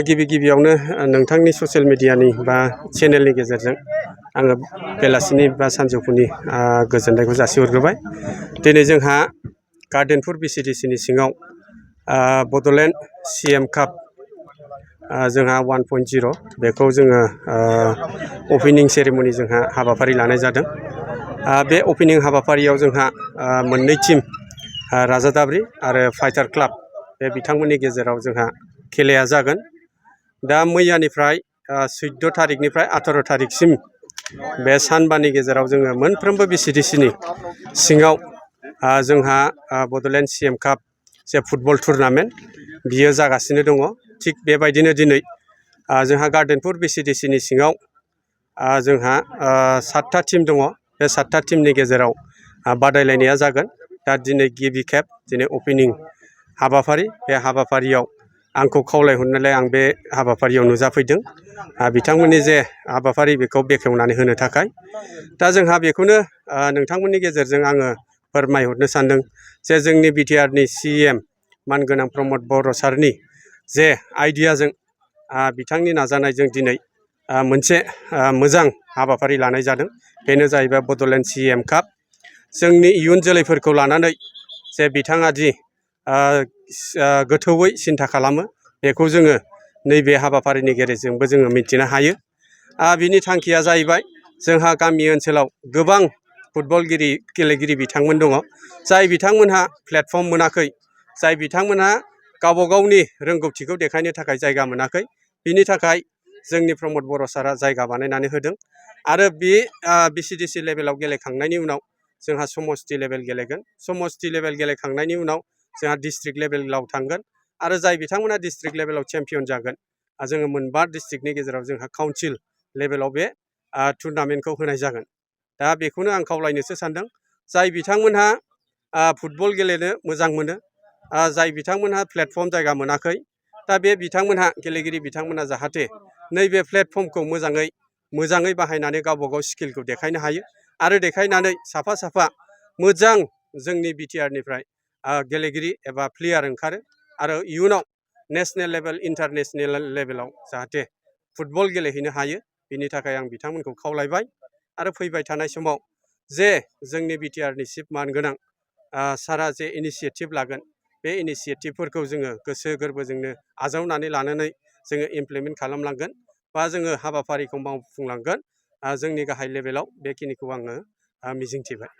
गिबि गिबियावनो नोंथांनि ससियेल मिडियानि बा चेनेलनि गेजेरजों आङो बेलासिनि बा सानजौफुनि गोजोननायखौ जासिहरग्रोबाय। दिनै जोंहा गार्डेनपुर BCDCनि सिङाव बड'लेण्ड CM काप जोंहा 1.0 बेखौ जोङो अपेनिं सेरेमनि जोंहा हाबाफारि लानाय जादों। बे अपेनिं हाबाफारियाव जोंहा मोननै टीम राजादाब्रि आरो फाइटार क्लाब बे बिथांमोननि गेजेराव जोंहा खेलाया जागोन। दा मैयानिफ्राय 14 थारिखनिफ्राय 18 थारिखसिम बे सानबानि गेजेराव जोङो मोनफ्रोमबो BCDCनि सिङाव जोंहा बड'लेण्ड CM काप जे फुटबल टुर्नामेन्ट बियो जागासिनो दङ। थिग बेबायदिनो दिनै जोंहा गार्डेनपुर BCDCनि सिङाव जोंहा 7था टीम दङ। बे 7था टीमनि गेजेराव बादायलायनाया जागोन। दा दिनै गिबि खेब दिनै अपेनिं हाबाफारि, बे हाबाफारियाव आंखौ खावलायहरनायलाय आं बे हाबाफारियाव नुजाफैदों बिथांमोननि जे हाबाफारि बेखौ बेखेवनानै होनो थाखाय। दा जोंहा बेखौनो नोंथांमोननि गेजेरजों आङो फोरमायहरनो सानदों जे जोंनि BTRनि CM मानगोनां प्रमद बर' सारनि जे आइडियाजों बिथांनि नाजानायजों दिनै मोनसे मोजां हाबाफारि लानाय जादों। बेनो जाहैबाय बड'लेण्ड CM काप। जोंनि इयुन जोलैफोरखौ लानानै जे बिथाङा दि गोथौयै सिन्था खालामो बेखौ जोङो नैबे हाबाफारिनि गेजेरजोंबो जोङो मिथिनो हायो। बिनि थांखिया जाहैबाय जोंहा गामि ओनसोलाव गोबां फुटबल गेलेगिरि बिथांमोन दङ, जाय बिथांमोनहा प्लेटफर्म मोनाखै, जाय बिथांमोनहा गावबा गावनि रोंगौथिखौ देखायनो थाखाय जायगा मोनाखै। बिनि थाखाय जोंनि प्रमद बर' सारा जायगा बानायनानै होदों। आरो बे BCDC लेभेलाव गेलेखांनायनि उनाव जोंहा समष्टि लेभेल गेलेगोन। समष्टि लेभेल गेलेखांनायनि उनाव जोंहा डिस्ट्रिक्ट लेभेलाव थांगोन। आरो जाय बिथांमोना डिस्ट्रिक्ट लेभेलाव चेम्पियन जागोन, जोङो मोनबा डिस्ट्रिक्टनि गेजेराव जोंहा काउन्सिल लेभेलाव बे टुर्नामेन्टखौ होनाय जागोन। दा बेखौनो आं खावलायनोसो सानदों, जाय बिथांमोनहा फुटबल गेलेनो मोजां मोनो, जाय बिथांमोनहा प्लेटफर्म जायगा मोनाखै, दा बे बिथांमोनहा गेलेगिरि बिथांमोनहा जाहाथे नैबे प्लेटफर्मखौ मोजाङै बाहायनानै गावबा गाव स्किलखौ देखायनो हायो आरो देखायनानै साफा साफा मोजां जोंनि BTRनिफ्राय गेलेगिरि एबा प्लेयार ओंखारो आरो इयुनाव नेसनेल लेभेल इन्टारनेसनेल लेभेलाव जाहाथे फुटबल गेलेहैनो हायो। बिनि थाखाय आं बिथांमोनखौ खावलायबाय। आरो फैबाय थानाय समाव जे जोंनि BTRनि चिफ मानगोनां सारा जे इनिसियेटिभ लागोन, बे इनिसियेटिभफोरखौ जोङो गोसो गोरबोजोंनो आजावनानै लानानै जोङो इमप्लिमेन्ट खालामलांगोन बा जोङो हाबाफारिखौ मावफुंलांगोन जोंनि गाहाय लेभेलाव। बेखिनिखौ आङो मिजिंथिबाय।